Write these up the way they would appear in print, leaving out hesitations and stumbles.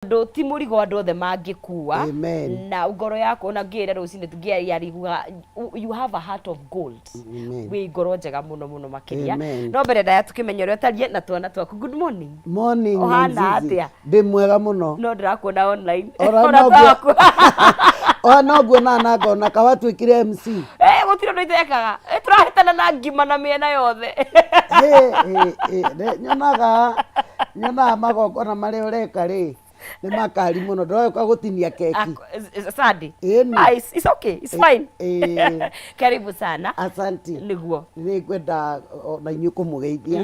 Tondũ ti mũrigo andũ othe mangĩkua. Amen. Na ngoro yaku ona ngĩra rũcinĩ ngĩariguga, you have a heart of gold. Amen. Wĩ ngoro njega mũno mũno makĩria. Amen. No mbere ndaya tũkĩmenya ũrĩa ũtariĩ na twana twaku. Good morning. Morning. Ũhana Nzizi. atĩa? Ndĩ mwega mũno. No ndĩrakuona online. Ora Ona no nguo- twaku. Ona no nguona na ngona kawatuĩkire MC. Eh, gũtirĩ ũndũ itekaga. Eh, tũrahĩtana na ngima na mĩena yothe. Hĩ, hĩ, hĩ, nyonaga nyonaga magongona marĩa ũreka rĩ nĩ makari mũno, ndĩroka gũtinia keki. Sandy. Ĩni. Ah, it's okay, it's fine. Karibu sana. Asanti. Nĩguo. Nĩ ngwenda ona inyuĩ kũmũgeithia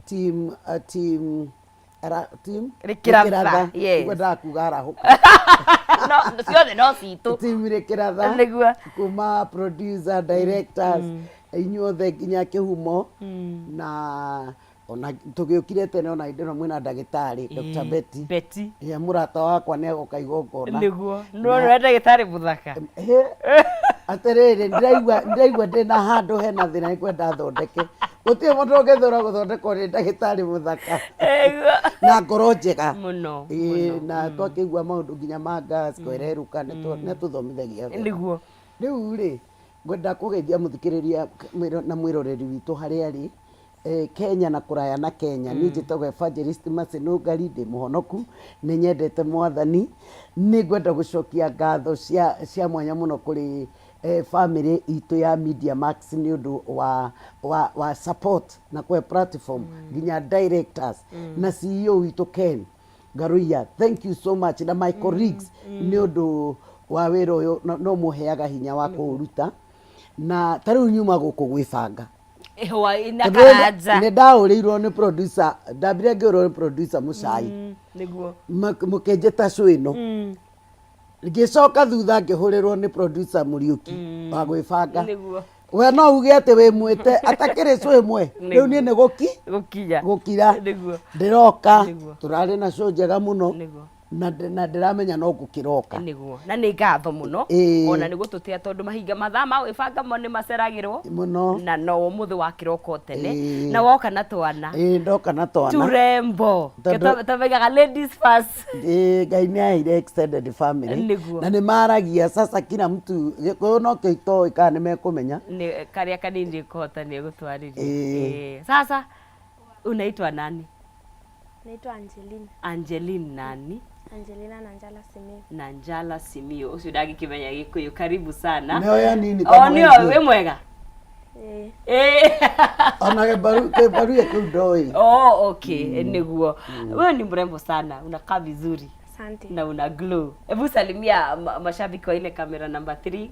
team, team ara, team Rĩkĩratha, Rĩkĩratha. yes. Ngwendaga kuga arahũka. No, ciothe no citũ. Team Rĩkĩratha. Nĩguo. Kuma producer, directors, inyuothe nginya kĩhumo na ona tũgĩũkire tene, ona hĩndĩ ĩno mwĩna ndagĩtarĩ Dr. Betty. Betty. Ye mũrata wakwa nĩ agoka igongona. Nĩguo. No nĩ ndagĩtarĩ mũthaka. Hĩ, atĩrĩrĩ, ndĩraigua ndĩna handũ hena thĩna, nĩngwenda thondeke. Gũtirĩ mũndũ ũngĩthũra gũthondekwo nĩ ndagĩtarĩ mũthaka Nĩguo. na ngoro njega. Mũno. Ĩĩ, Mũno. Na twakĩigua maũndũ nginya ma gas kwererũka, nĩatũthomithagia wega. Rĩu rĩ, ngwenda kũgeithia mũthikĩrĩria na mwĩroreri witũ harĩa arĩ, Kenya na kũraya na Kenya. Niĩ njĩtagwo Evangelist Mercy Nũngari, ndĩ mũhonoku, nĩ nyendete Mwathani. Nĩ ngwenda gũcokia ngatho cia mwanya mũno kũrĩ family itũ ya Media Max nĩ ũndũ wa support na kũhe platform nginya directors na CEO witũ Ken Ngaruiya. Thank you so much, na my colleagues nĩ ũndũ wa wĩra ũyũ no mũheaga hinya wa kũũruta. Na ta rĩu nyuma gũkũ gwĩbanga. Hwaĩ na Tondũ karanja. Nĩ ndaũrĩirwo nĩ producer, ndambire ngĩũrwo nĩ producer Mũcai. Nĩguo. Mũkĩnjĩta show ĩno. Ngĩcoka thutha ngĩhũrĩrwo nĩ producer Mũriũki wa gwĩbanga. Nĩguo. We no uge atĩ wĩ mwĩte atakĩrĩ show ĩmwe. Rĩu niĩ nĩ gũki Gũkinya. Gũkira. Nĩguo. Ndĩroka. Nĩguo. Tũrarĩ na show njega mũno. Nĩguo. Na ndĩramenya no ngũkĩroka. Nĩguo, na nĩ ngatho mũno. Ona nĩ gũtũtĩa tondũ mahinga mathaa ma gwĩbanga mo nĩ maceragĩrwo mũno. Na no ũmũthĩ wakĩroka o tene. Ĩĩ. Na woka na twana. Ĩĩ, ndoka na twana. Turembo. Tondũ Tũmaigaga ladies first. Ĩĩ, Ngai nĩ aheire extended family. Nĩguo. Na nĩ maragia sasa kila mtu Gĩkũyũ no kĩo itoĩ kana nĩ mekũmenya. Nĩ karĩa kanini kũhota nĩ gũtwarĩria. Ĩĩ. Ĩĩ. Sasa unaitwa nani? Naitwa Angelina. Angeline nani? Angelina Nanjala Simiyu. Nanjala Simiyu. Ũcio ndangĩkĩmenya Gĩkũyũ. Karibu sana. Nĩoya nini. O nĩo wĩ mwega. Ĩĩ. Ĩĩ. Ona kĩbaru kĩu ndoĩ. Oh, okay. Nĩguo. Wewe ni mrembo sana, unakaa vizuri Asante. Na una glow. Hebu salimia mashabiki wa ile kamera number 3.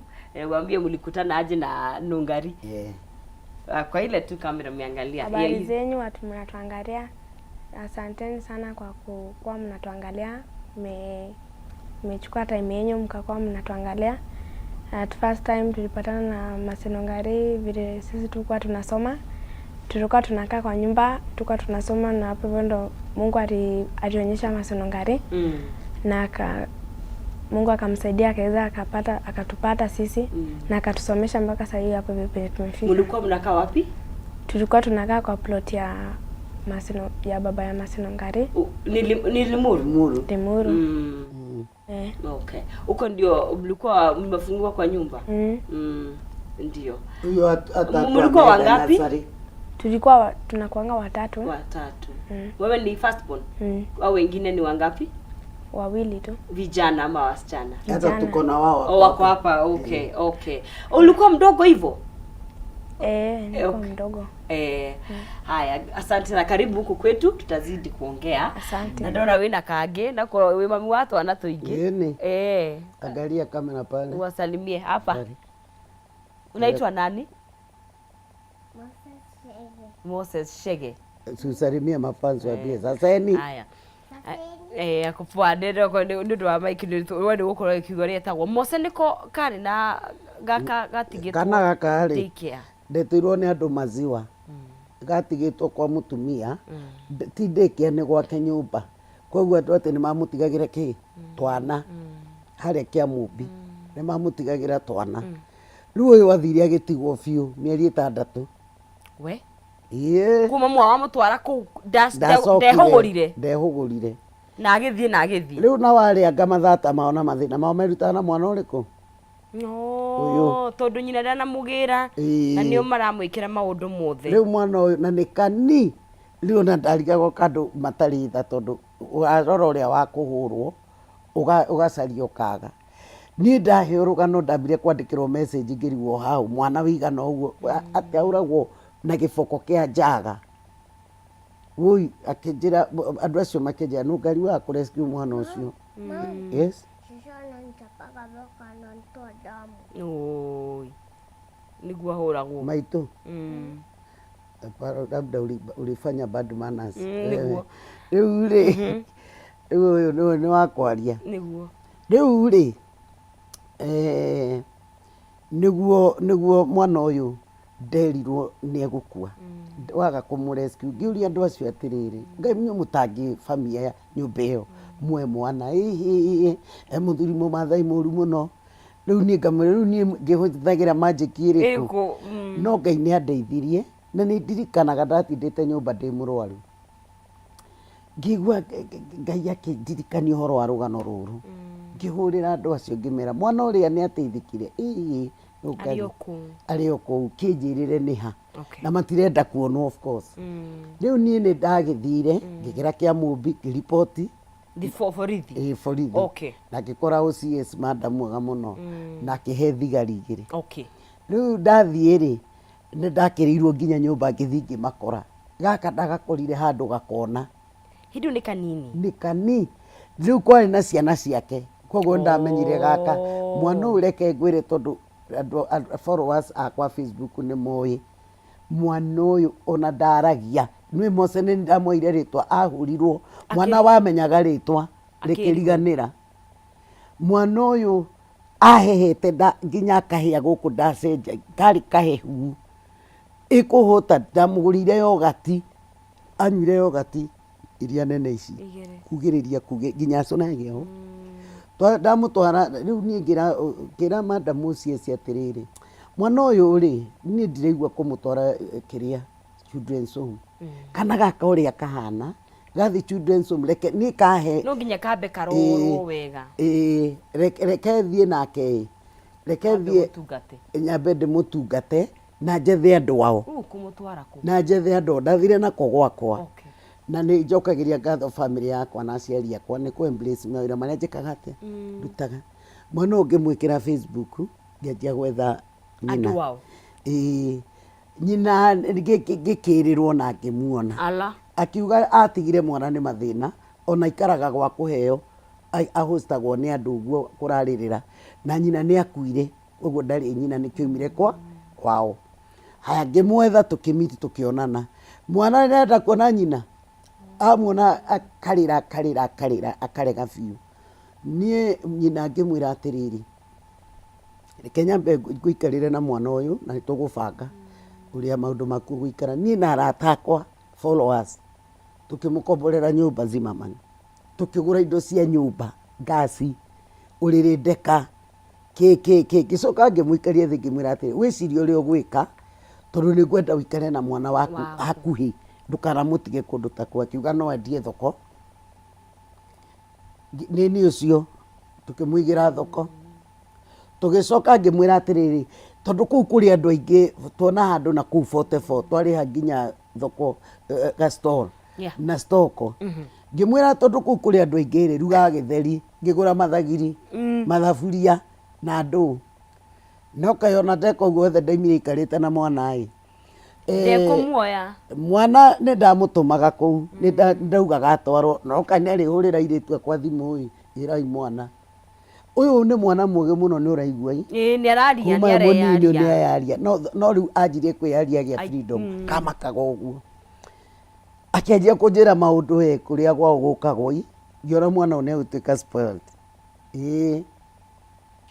Waambie mlikutana aje na Nungari. Yeah. Ah, kwa ile tu kamera mmeangalia. Habari zenyu watu mnatuangalia. Asanteni sana kwa kuwa mnatuangalia. Mmechukua time yenyu mkakuwa mnatuangalia. At first time tulipatana na Mercy Nungari vile sisi tulikuwa tunasoma. Tulikuwa tunakaa kwa nyumba, tulikuwa tunasoma, na hapo hivyo ndo Mungu alionyesha Mercy Nungari. Na Mungu akamsaidia akaweza akatupata sisi na akatusomesha mpaka sasa hivi hapo hivi penye tumefika. Mlikuwa mnakaa wapi? Tulikuwa tunakaa kwa plot ya Masino, ya baba ya Mercy Nungari. Ni Limuru? Limuru. Limuru. Eh. Okay. Huko ndio mlikuwa mmefungiwa kwa nyumba? Mm. Ndio. Huyo hata Mlikuwa ameenda wangapi? nursery. Tulikuwa tunakuanga watatu. Watatu. Wewe ni first born? Mm. Au wengine ni wangapi? Wawili tu. Vijana ama wasichana? Hata Vijana. tuko na wao. Oh, wako hapa. Okay. Ulikuwa mdogo hivyo? Eh, nilikuwa mdogo. Haya, asante na karibu huku kwetu, tutazidi kuongea. Asante. Na ndona wina kangĩ na kwa wĩ mami wa twana tũingĩ. Ĩni. Eh. Angalia kamera pale. Wasalimie hapa. Pale. Unaitwa nani? Moses Shege. Tusalimie mafans waambie sasa ni Haya. Eh, akupwa nĩ nĩ ũndũ wa maiki nĩ we nĩ gũkorwo ĩkiuga ũrĩa etagwo. Mose nĩko karĩ na gaka gatigĩtwo Kana gaka rĩ daycare. Ndetĩirwo nĩ andũ maziwa, gatigĩtwo kwa mũtumia, ti daycare, nĩ gwake nyũmba, koguo andũ atĩ nĩ mamũtigagĩra kĩ twana harĩa Kĩamũmbi, nĩ mamũtigagĩra twana. Rĩu ũyũ athire agĩtigwo biũ mĩeri 6. We. Ĩĩ. Kuma mwa wamũtwara kũu Ndacokire. ndehũgũrire. Ndehũgũrire. Na agĩthiĩ na agĩthiĩ. Rĩu na warĩanga mathata mao na mathĩna mao merutaga na mwana ũrĩkũ? No, tondũ nyina ndanamũgĩra na nĩo maramwĩkĩra maũndũ mothe. Rĩu mwana ũyũ na nĩ kani rĩu ona ndarigagwo kandũ matarĩ tha tondũ warora ũrĩa wa kũhũrwo ũgacaria ũkaga. Niĩ ndaheo rũgano ndambire kwandĩkĩrwo message ngĩrigwo how mwana wĩigana ũguo atĩ ahũragwo na gĩboko kĩa njaga. Wũi akĩnjĩra andũ acio makĩnjĩra nũ Ngai wa kũ rescue mwana ũcio. Yes. Shosho ananichapaga voko ananitoa damu. Oi. Nĩguo ahũragwo. Maitũ. Labda ulifanya bad manners. Nĩguo. Rĩu rĩ, rĩu ũyũ nĩwe nĩ wa kwaria. Nĩguo. Rĩu rĩ, eh, nĩguo nĩguo mwana ũyũ nderirwo nĩ egũkua waga kũmũ rescue ngĩũria andũ acio atĩrĩrĩ ngai inyuĩ mũtangĩbamia nyũmba ĩyo muoe mwana ĩhĩ e mũthuri mũmathai mũru mũno rĩu niĩ ngamwĩra rĩu niĩ ngĩhũthagĩra magic ĩrĩkũ Ĩrĩkũ, mm. no ngai nĩ andeithirie na nĩ ndirikanaga ndatindĩte nyũmba ndĩ mũrwaru ngĩigua ngai akĩndirikania ũhoro wa rũgano rũrũ ngĩhũrĩra andũ acio ngĩmera mwana ũrĩa nĩ ateithĩkire ĩĩ rĩu Ngai Arĩ o kũu. arĩ o kũu kĩnjĩrĩre nĩ ha Okay. na matirenda kuonwo of course rĩu niĩ nĩ ndagĩthire ngĩgera kĩa mũmbi ngĩriboti Borithi. ĩ borithi Okay. na ngĩkora OCS madam mwega mũno na akĩhe thigari igĩrĩ Okay. rĩu ndathiĩ rĩ nĩ ndakĩrĩirwo nginya nyũmba ngĩthiĩ ngĩmakora gaka ndagakorire handũ gakona Hĩndĩ ĩyo nĩ kanini. nĩ kani rĩu kwarĩ na ciana ciake koguo ndamenyire gaka mwana ũyũ reke ngwĩre tondũ andũ followers akwa Facebook nĩ moĩ mwana ũyũ ona ndaragia nĩ Mose nĩ ndamwoire rĩtwa ahũrirwo mwana wamenyaga rĩtwa rĩkĩriganĩra mwana ũyũ ahehete nginya akahĩa gũkũ ndacenja karĩ kahehu ĩkũhũta ndamũgũrĩire yogati anyuire yogati iria nene ici Igĩrĩ. kugĩrĩria kuge nginya acũna agĩa ho ndamũtwara rĩu niĩ ngĩra ngĩra madam ũcio atĩrĩrĩ mwana ũyũ rĩ niĩ ndiraigua kũmũtwara eh, kĩrĩa children's home kana gaka ũrĩa kahana gathi children's home reke niĩ kahe No nginya kambe karorwo wega. ĩĩ reke reke thiĩ nake ĩ reke Kambe thiĩ ũtungate. nyambe ndĩmũtungate na njethe andũ ao Rĩu ũkũmũtwara kũ? na njethe andũ ao ndathire nako gwakwa Okay. na nĩ njokagĩria ngatho family yakwa na aciari akwa nĩ kũ embrace mawĩra marĩa njĩkaga atĩa ndutaga mwana ũyũ ngĩmwĩkĩra Facebook ngĩanjia gwetha nyina Andũ ao. ĩĩ nyina ngĩkĩrĩrwo na ngĩmuona Ala. akiuga atigire mwana nĩ mathĩna ona aikaraga gwa kũheo ahostagwo nĩ andũ ũguo kũrarĩrĩra na nyina nĩ akuire ũguo ndarĩ nyina nĩkĩo aumire kwa kwao haya ngĩmwetha tũkĩmiti tũkĩonana mwana nĩarenda kuona nyina amuona akarĩra akarĩra akarĩra akarega biũ niĩ nyina ngĩmwĩra atĩrĩrĩ reke nyambe ngũikarĩre na mwana ũyũ na nĩtũgũbanga ũrĩa maũndũ maku gũikara niĩ na arata akwa followers tũkĩmũkomborera nyũmba Zimmerman tũkĩgũra indo cia nyũmba ngasi ũrĩrĩ ndeka kĩ kĩ kĩ ngĩcoka ngĩmũikaria thĩ ngĩmwĩra atĩrĩ wĩcirie ũrĩa ũgwĩka tondũ nĩ ngwenda ũikare na mwana waku Waku. hakuhĩ ndũkanamũtige kũndũ ta kũu akiuga no endie thoko nĩ niĩ ũcio tũkĩmũigĩra thoko tũgĩcoka ngĩmwĩra atĩrĩrĩ tondũ kũu kũrĩ andũ aingĩ tuona handũ na kũu 44 twarĩha nginya thoko eh, ga stall Yeah. na stoko ngĩmwĩra tondũ kũu kũrĩ andũ aingĩ rĩ rugaga gĩtheri ngĩgũra mathagiri mathaburia na ndũũ no kaĩ ona ndeka ũguo wothe ndaimire ikarĩte na mwana ĩ Eh, Ndekũmuoya. mwana nĩ ndamũtũmaga kũu nĩ ndaugaga atwarwo no kaĩ nĩ arĩhũrĩra airĩtu akwa thimũ ĩ ĩrai mwana ũyũ nĩ mwana mũgĩ mũno nĩ ũraigua ĩ Ĩĩ nĩ araria kuma nĩ e mũnini nĩ areyaria. ayaria no no rĩu anjirie kwĩyaria agĩa freedom kamakaga ũguo akĩanjia kũnjĩra maũndũ ĩ kũrĩa gwao gũkagwo ĩ ngĩona mwana ũyũ nĩ egũtuĩka spoiled ĩĩ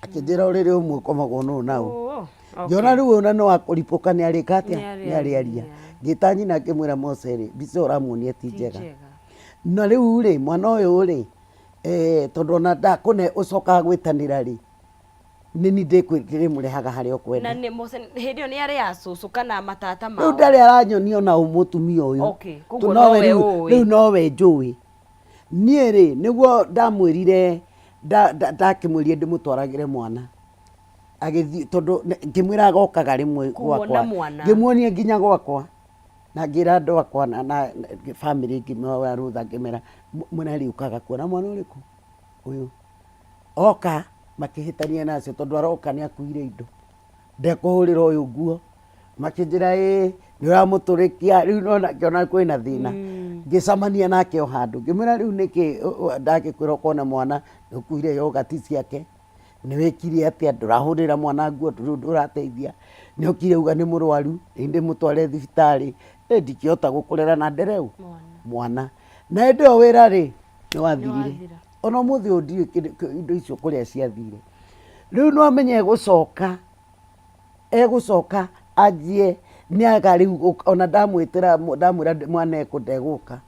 akĩnjĩra ũrĩrĩ ũmwe ũkomagwo nũ na ũ Oh, okay. ngĩona rĩu ona no akũripũka nĩ arĩka atĩa Nĩ nĩ arĩaria arĩaria. ngĩta nyina ngĩmwĩra Mose rĩ mbica ĩyo ũramuonia ti Ti njega njega. na rĩu rĩ mwana ũyũ rĩ eh, tondũ ona ndakũne ũcokaga gwĩtanĩra rĩ nĩ ni ndĩmũrehaga harĩa ũkwenda Na nĩ Mose hĩndĩ ĩyo nĩ arĩ a cũcũ kana matata rĩu mao. ndarĩ aranyonia ona ũ mũtumia ũyũ Okay, koguo nowe nowe rĩu ũĩ. rĩu nowe njũĩ Niĩ rĩ, nĩguo ndamwĩrire, ndakĩmwĩrire ndĩmũtwaragĩre mwana. Agĩthiĩ tondũ ngĩmwĩra agokaga rĩmwe Kuona gwakwa. mwana. Ngĩmuonia nginya gwakwa. Na ngĩra andũ akwa na bamĩrĩ ngĩmoya rũtha ngĩmera mwana arĩũkaga kuona mwana ũrĩkũ? Ũyũ. Oka makĩhĩtania na acio tondũ aroka nĩ akuire indo. Ndekũhũrĩra ũyũ nguo. Makĩnjĩra ĩĩ nĩ ũramũtũrĩkia rĩu nona ngĩona kwĩna thĩna. Ngĩcamania nake o handũ ngĩmwĩra rĩu nĩkĩ ndagĩkwĩra ũkona mwana nĩ ũkuire yogati ciake, nĩ wĩkire atĩa, ndũrahũrĩra mwana nguo ndũrĩ ũndũ ũrateithia, nĩ okire auga nĩ mũrwaru rĩu ndĩmũtware thibitarĩ, ĩ ndingĩhota gũkũrera na ndere ũ? Mwana. Na hĩndĩ ĩyo wĩra rĩ nĩ wathirire. Ona ũmũthĩ ũyũ ndiũĩ indo icio kũrĩa ciathire. Rĩu nĩ wamenya egũcoka, egũcoka anjie nĩ aga rĩu ona ndamwĩtĩra ndamwĩra mwana ekũ ndegũka.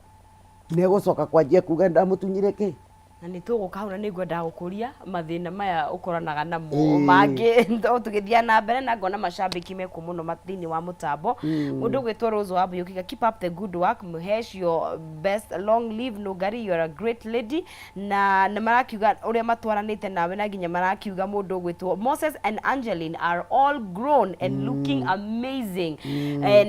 Nĩ egũcoka kwanjia kuga ndamũtunyire kĩ? Na nĩ tũgũka hau na nĩ ngwenda gũkũria mathĩna maya ũkoranaga namo mangĩ o tũgĩthiaga na mbere na ngona macambĩki mekuo mũno thĩinĩ wa mũtambo. Mũndũ ũgwĩtwo Rose wa Mbũyũ keep up the good work, Mũhesh your best, long live Nũngari, you are a great lady. Na nĩ marakiuga ũrĩa matwaranĩte nawe na nginya marakiuga mũndũ ũgwĩtwo Moses and Angeline are all grown and looking amazing.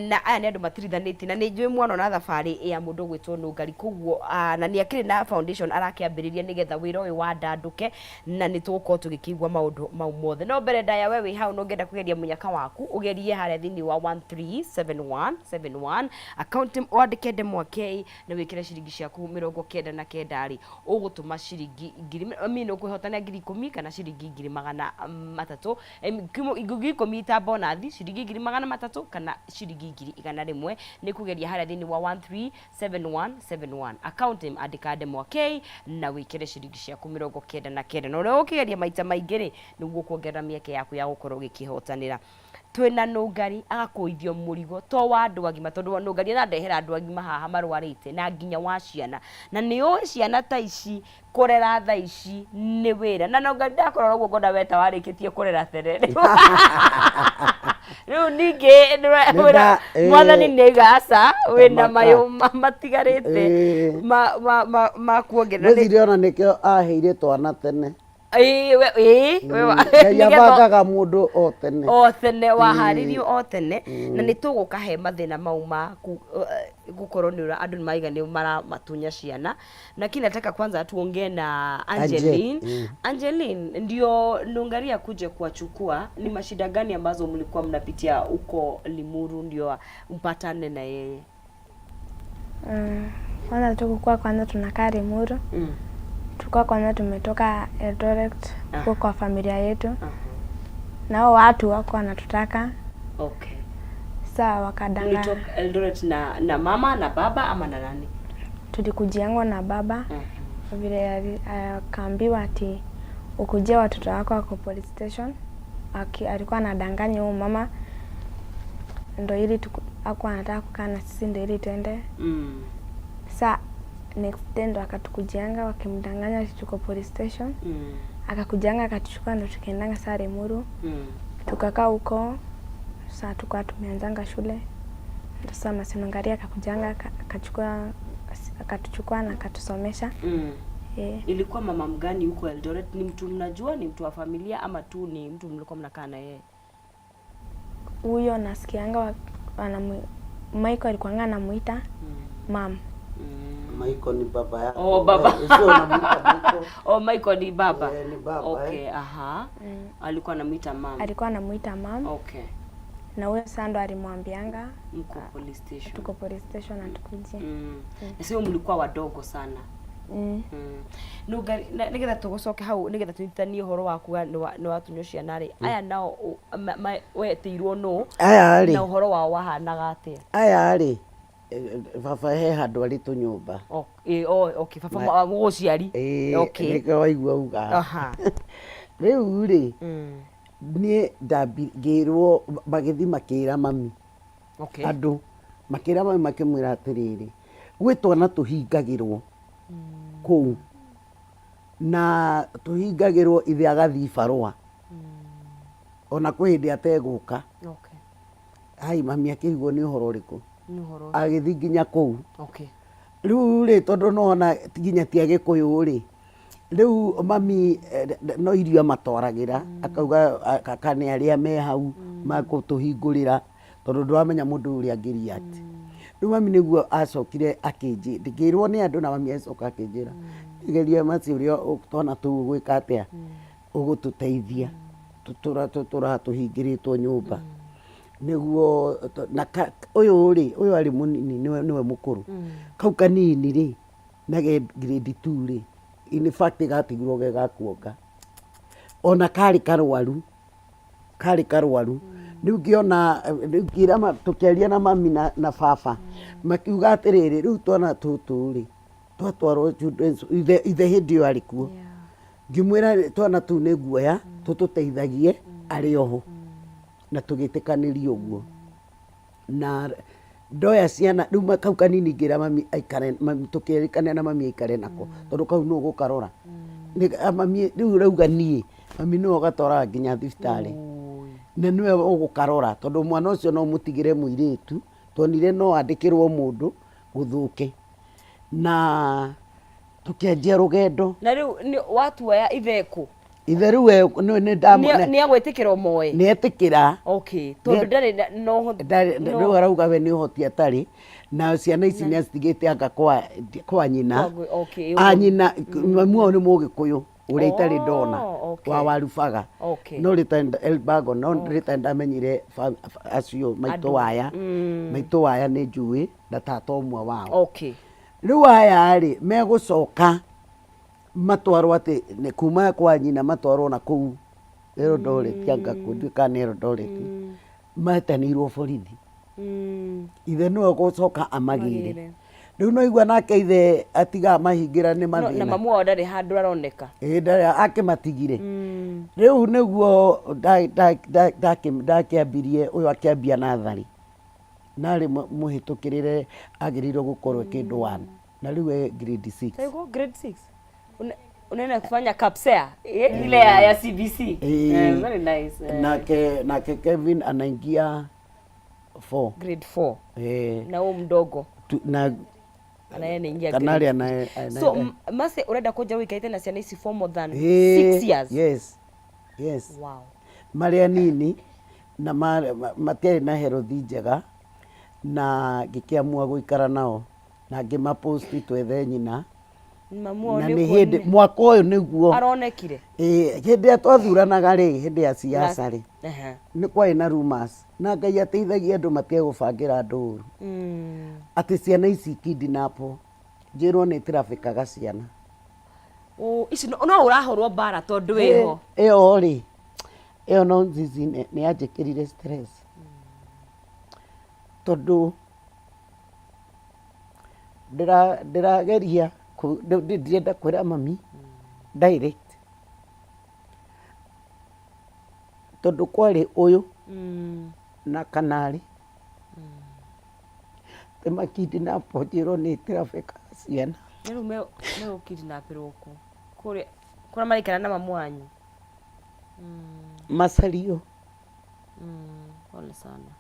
Na aya nĩ andũ matirithanĩtie na nĩ njũĩ mwana na thabarĩ ya mũndũ ũgwĩtwo Nũngari koguo na nĩ akĩrĩ na foundation arakĩambĩrĩria nĩgetha wĩra ũyũ wandandũke na nĩ tũgũkorwo tũgĩkĩigua maũndũ mau mothe. No mbere ndaya we wĩ hau na ũngĩenda kũgeria mũnyaka waku ũgerie harĩa thĩinĩ wa 137171 account wandĩke ndemwa K na wĩkĩre ciringi ciaku 99 rĩ, ũgũtũma ciringi ngiri, I mean ũkwĩhotana 10,000 kana ciringi 300,000, 10,000 ta bonathi, ciringi 300,000 kana ciringi 100,000, nĩ kũgeria harĩa thĩinĩ wa 137171. Account name andĩka ndemwa K na wĩkĩre ciringi ciaku 99. Na ũrĩa ũkĩgeria maita maingĩ rĩ, nĩguo ũkuongerera mĩeke yaku ya gũkorwo ũgĩkĩhotanĩra. Twĩna Nũngari agakũithio mũrigo to wa andũ agima tondũ Nũngari arandehera andũ agima haha marwarĩte na nginya wa ciana. Na nĩ ũĩ ciana ta ici kũrera thaa ici nĩ wĩra. Na Nũngari ndakũrora ũguo ngona we ta warĩkĩtie kũrera tene. Rĩu ningĩ mwathani nĩ auga aca wĩna mayũ matigarĩte ma kuongerera. Ngwĩciria ona nĩkĩo aheire twana tene. Ĩĩ, we- ĩĩ, we wa- Ngai nĩgetha- abangaga mũndũ o tene. o tene waharĩrio o tene na nĩ tũgũka he mathĩna mau ma gũkorwo nĩ ũra andũ nĩ maraiga nĩ maramatunya ciana lakini nataka kwanza tuongee na Angeline. Angeline, ndio Nungari akuje kuwachukua, ni mashida gani ambazo mlikuwa mnapitia huko Limuru ndio mpatane na yeye? Kwanza tukukuwa kwanza tunakaa Limuru. Tulikuwa kwanza tumetoka Eldoret huko kwa familia yetu. Na hao watu wako wanatutaka. Sasa wakadanganya. Mlitoka Eldoret na mama na baba ama na nani? Tulikujiangwa na baba. Vile akaambiwa ati ukujie watoto wako wako police station. Alikuwa anadanganya huyu mama. Ndo ili hakuwa anataka kukaa na sisi ndo ili tuende. Sa next day ndo akatukujianga wakimdanganya ati tuko police station. Akakujianga akatuchukua ndo tukaendanga saa Limuru. Tukakaa huko. Sa tukawa tumeanzanga shule. Ndo sasa Masinongari akakujanga, akatuchukua na akatusomesha. Ilikuwa mama mgani huko Eldoret? Ni mtu mnajua, ni mtu wa familia ama tu ni mtu mlikuwa mnakaa na yeye? Huyo nasikianga Michael alikuwa anamuita mam. Michael ni baba yako. Oh, baba. Sio unamuita Michael. Oh, Michael ni baba. Ni baba, Okay, aha. Alikuwa anamuita mam. Alikuwa anamuita mam. Na huyo sasa ndo alimwambianga mko police station. Tuko police station atukujie. Na sio mlikuwa wadogo sana. Nungari, nigetha tugucoke hau nigetha tunyitanie uhoro waku wa nĩ watunywo ciana rĩ. Aya nao wetĩirwo nũ? Aya rĩ. Na ũhoro wao wahanaga atĩa? Aya rĩ, baba he handũ arĩ tũnyũmba. Oh, oh, okay, baba mũgũciari. Ĩĩ, nĩkĩo waigua uga. Rĩu rĩ, niĩ ngĩrwo magĩthiĩ makĩra mami. Andũ makĩra mami makĩmwĩra atĩrĩrĩ, gwĩ twana tũhingagĩrwo kũu. Na tũhingagĩrwo ithe agathiĩ barũa. Ona kwĩ hĩndĩ ategũka. Ai, mami akĩrigwo nĩ ũhoro ũrĩkũ. Nĩ ũhoro ũcio. Agĩthiĩ nginya kũu. Rĩu rĩ tondũ nĩwona nginya ti agĩkũyũ rĩ, rĩu mami no irio amatwaragĩra akauga kaka nĩ arĩa me hau makũtũhingũrĩra tondũ ndũramenya mũndũ ũrĩa angĩ react. Rĩu mami nĩguo acokire akĩnjĩra, ngĩrwo nĩ andũ na mami agĩcoka akĩnjĩra, geria Mercy ũrĩa twana tũu ũgwĩka atĩa, ũgũtũteithia tũtũraga tũhingĩrĩtwo nyũmba. Nĩguo na ũyũ rĩ, ũyũ arĩ mũnini nĩwe mũkũrũ, kau kanini rĩ, na ge grade 2 rĩ, in fact gatigirwo ge ga kuonga. Ona karĩ karwaru, karĩ karwaru. Rĩu ngĩona, rĩu ngĩra tũkĩaria na mami na baba, makiuga atĩrĩrĩ, rĩu twana tũtũ rĩ, twatwarwo children's, ithe ithe hĩndĩ ĩyo arĩ kuo. Ngĩmwĩra twana tũu nĩ nguoya, tũtũteithagie arĩ oho. Na tũgĩtĩkanĩria ũguo. Na ndoya ciana rĩu kau kanini ngĩra mami aikare mami tũkĩrĩkanĩra na mami aikare nako tondũ kau nũ ũgũkarora. Mami rĩu ũrauga niĩ, mami nĩwe ũgatwaraga nginya thibitarĩ na nĩwe ũgũkarora tondũ mwana ũcio no ũmũtigĩre mũirĩtu, tuonire no andĩkĩrwo mũndũ gũthũke. Na tũkĩanjia rũgendo. Na rĩu watuoya ithe kũ? Ithe rĩu we nĩ nĩ ndamũ Nĩ nĩ agwĩtĩkĩra ũmoe? Nĩ etĩkĩra. Okay, tondũ ndarĩ na no ũhoti. Ndarĩ rĩu arauga we nĩ ũhoti atarĩ na ciana ici nĩ acitigĩte anga kwa kwa nyina. Okay, A nyina mamu wao nĩ mũgĩkũyũ ũrĩa itarĩ ndona Oh, okay. wa Warubaga. No rĩtarĩ Elbago no rĩtarĩ ndamenyire acio maitũ Andũ. waya. Maitũ waya nĩ njũĩ na tata ũmwe wao. Rĩu aya rĩ megũcoka matwarwo atĩ nĩ kuma kwa nyina matwarwo na kũu Eldoret anga kũ ndiũĩ kana nĩ Eldoret metanĩirwo borithi ithe nĩwe ũgũcoka amagĩre Amagĩre. rĩu no igua nake ithe atiga amahingĩra nĩ No, na mathĩna mamu wao ndarĩ handũ aroneka. Ĩ, ndarĩ akĩmatigire rĩu nĩguo ndakĩambirie ũyũ akĩambia natharĩ narĩ mũhĩtũkĩrĩre agĩrĩirwo gũkorwo e kĩndũ one na rĩu e grade 6. Sasa yuko grade 6. Unaenda kufanya KPSEA eh, ile ya CBC. Eh. Very nice. Nake Kevin anaingia 4. Grade 4. Eh, Na huyu mdogo na anaye anaingia kanari grade. So Mercy urenda kunja wikaite na ciana ici for more than 6 years. Yes. Yes. Wow. Marĩ anini na matiarĩ na herothi njega na ngĩkĩamua gũikara nao na ngĩmaposti twethe nyina. Mamu wao Na nĩ nĩ hĩndĩ mwaka ũyũ nĩguo aronekire. Ĩĩ, hĩndĩ ĩrĩa twathuranaga rĩ, hĩndĩ ya siasa rĩ, nĩ kwarĩ na rumors na Ngai ateithagia andũ matige gũbangĩra andũ ũru atĩ ciana ici ikidnapwo njĩrwo nĩ trafficaga ciana. Oh, ici no ũrahũrwo mbara tondũ wĩho. Ĩyo rĩ, ĩyo no nzizi nĩ yanjĩkĩrire stress tondũ ndĩrageria ndirenda kwĩra mami direct tondũ kwarĩ ũyũ na kanarĩ atĩ makidnapwo njĩrwo nĩ trafficker ciana. Rĩu megũkidnapĩrwo kũ? Kũrĩa kũrĩa maraikara na mamu wanyu? Macario. Pole sana.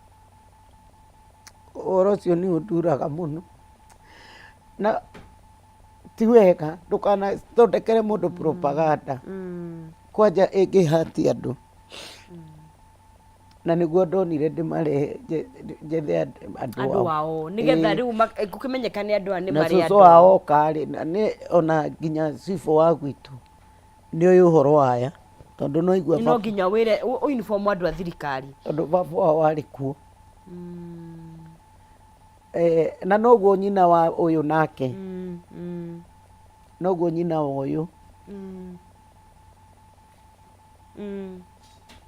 Ũhoro ũcio nĩ ũnduraga mũno na ti wega ndũkanathondekere mũndũ propaganda kwanja ĩngĩhati andũ na nĩguo ndonire ndĩmarehe njethe andũ andũ ao nĩgetha rĩu gũkĩmenyekane andũ aya nĩ na marĩ cũcũ andũ wao oka rĩ na nĩ ona nginya cibũ wa gwitũ nĩ ũĩ ũhoro waya tondũ no igua no nginya wĩre uniform andũ a thirikari tondũ baba wao arĩ kuo na noguo nyina wa ũyũ nake noguo nyina wa ũyũ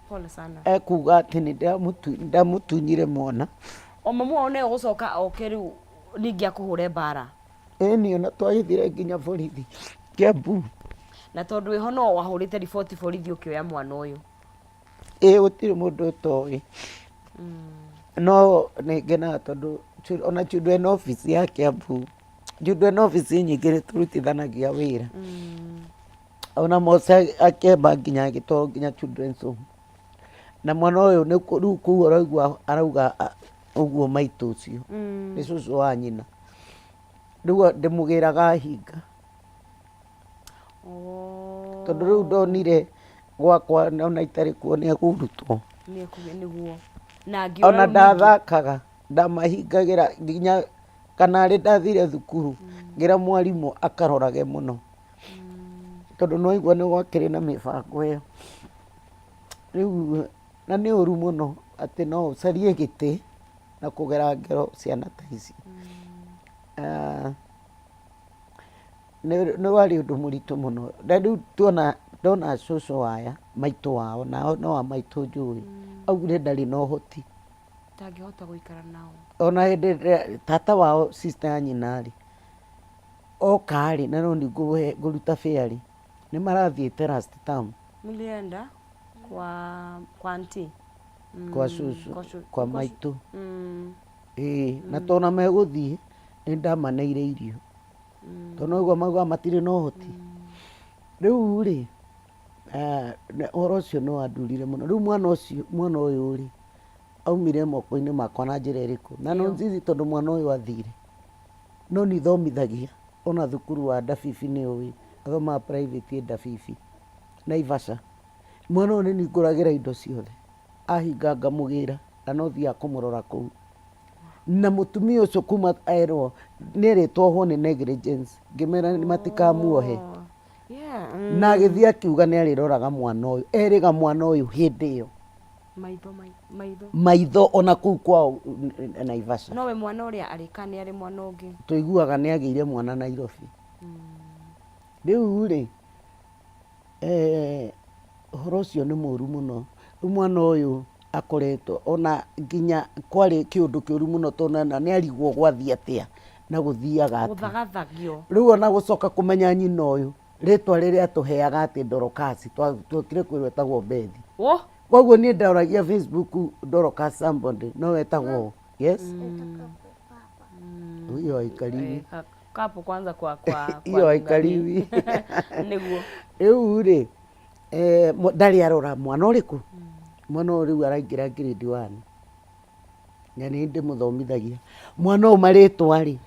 Pole sana. Ekuga atĩ nĩ ndamũtunyire mwana. O mamu wao nĩwe ũgũcoka oke rĩu ningĩ akũhũre mbara. Ĩni ona twagĩthire nginya borithi Kiambu. Na tondũ wĩho no wahũrĩte riboti borithi ũkĩoya mwana ũyũ. Ĩĩ gũtirĩ mũndũ ũtoĩ. No nĩ ngenaga tondũ ona children office ya Kiambu, children office nyingĩ nĩ tũrutithanagia wĩra. Ona Mose akĩamba nginya agĩtwarwo nginya children's home. Na mwana ũyũ nĩ rĩu kũu araigua arauga ũguo maitũ ũcio nĩ cũcũ wa nyina. Rĩu ndĩmũgĩraga ahinga. Tondũ rĩu ndonire gwakwa ona itarĩ kuo nĩ ekũrutwo. Nĩguo. Na angĩũra Ona rĩu ningĩ. ndathakaga ndamahingagĩra nginya kana arĩ ndathire thukuru ngĩra mwarimũ akarorage mũno. Tondũ nĩ waigua nĩ gwakĩrĩ na mĩbango ĩyo. Rĩu na nĩ ũru mũno atĩ no ũcarie gĩtĩ na kũgera ngero ciana ta ici. Nĩ warĩ ũndũ mũritũ mũno. Na rĩu tuona ndona cũcũ aya, maitũ wao, nao no a maitũ njũĩ, augire ndarĩ na ũhoti. Ndangĩhota gũikara nao. Ona hĩndĩ ĩrĩa tata wao sister ya nyina rĩ, oka rĩ, na no niĩ ngũruta fare rĩ, nĩ marathiĩte last term. Mlienda kwa kwa auntie? Kwa cũcũ, kwa maitũ. Ĩĩ, na tona megũthiĩ, nĩ ndamaneire irio. Tondũ nĩwaigua maugaga matirĩ na ũhoti. Rĩu rĩ, ũhoro ũcio nĩ wandurire mũno. Rĩu mwana ũcio, mwana ũyũ rĩ, aumire moko-inĩ makwa na njĩra ĩrĩkũ? Na no njithi tondũ mwana ũyũ athire, no niĩ thomithagia ona thukuru wa Ndabibi nĩ ũĩ, athomaga private ĩ Ndabibi, Naivasha. Mwana ũyũ nĩ niĩ ngũragĩra indo ciothe, ahinga ngamũgĩra na no thiaga kũmũrora kũu. Na mũtumia ũcio kuma erwo nĩ erĩtwo ohwo nĩ negligence, ngĩmera matikamuohe. Na agĩthiĩ akiuga nĩ arĩroraga mwana ũyũ, erĩga mwana ũyũ hĩndĩ ĩyo. Maitho maitho. Maitho ona kũu kwao Naivasha. Nowe mwana ũrĩa arĩ kana nĩ arĩ mwana ũngĩ? Tũiguaga nĩ agĩire mwana Nairobi. Rĩu rĩ, Ũhoro ũcio nĩ mũru mũno. Rĩu mwana ũyũ akoretwo ona nginya kwarĩ kĩũndũ kĩũru mũno tondũ ona nĩ arigwo gwathiĩ atĩa na gũthiaga atĩa. Gũthagathagio. Rĩu ona gũcoka kũmenya nyina ũyũ, rĩtwa rĩrĩa atũheaga atĩ Dorokasi, twokire kwĩrwo etagwo Bethi. Wũ! Koguo niĩ ndoragia Facebook Dorocas somebody, no etagwo ũ? Yes? Hiyo haikaliwi. Kapo kwanza kwa kwa kwa Hiyo haikaliwi. Nĩguo. Rĩu rĩ, ndarĩ arora mwana ũrĩkũ? Mwana ũyũ rĩu araingĩra grade one. Na nĩ ndĩmũthomithagia. Mwana ũyũ marĩtwa rĩ,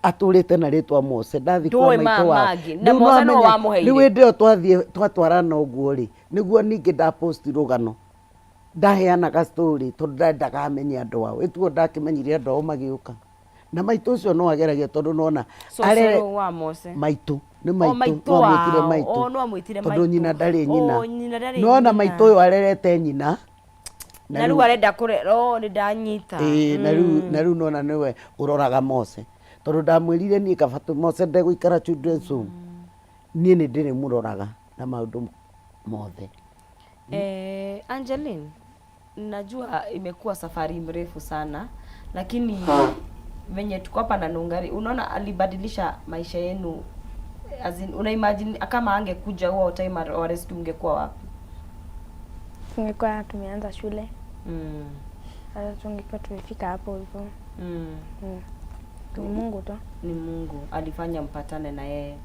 atũrĩte na rĩtwa Mose. Ndathiĩ kwa Ndũĩ maitũ wao. mangĩ. Na Rĩu Mose nĩwe nĩwamenya, wamũheire. Rĩu hĩndĩ ĩyo twathiĩ twatwarana ũguo rĩ, nĩguo ningĩ nda post rũgano. Ndaheanaga story tondũ ndendaga amenye andũ ao. Ĩtuo ndakĩmenyire andũ ao magĩũka. Na maitũ ũcio no ageragia tondũ nona Cũcũ wa Mose. Maitũ nĩ O, maitũ, maitũ no amwĩtire wao. maitũ. O, no amwĩtire Tondũ maitũ. nyina ndarĩ nyina. O, nyina ndarĩ Nĩwona nyina. maitũ ũyũ arerete nyina. Na rĩu arenda kũrera, o, nĩ ndanyita. Ĩĩ, na rĩu na rĩu nona nĩwe ũroraga Mose. Tondũ ndamwĩrire niĩ kaba Mose ndegũikara children's home. Niĩ nĩ ndĩrĩmũroraga na maũndũ mothe. Angeline, Najua imekuwa safari mrefu sana, lakini venye tuko hapa na Nungari, unaona alibadilisha maisha yenu. As in, una imagine kama angekuja huo time wa rescue ungekuwa wapi? Tungekuwa tumeanza shule. Sasa tungekuwa tumefika hapo hivyo. Ni Mungu tu. Ni Mungu alifanya mpatane na yeye.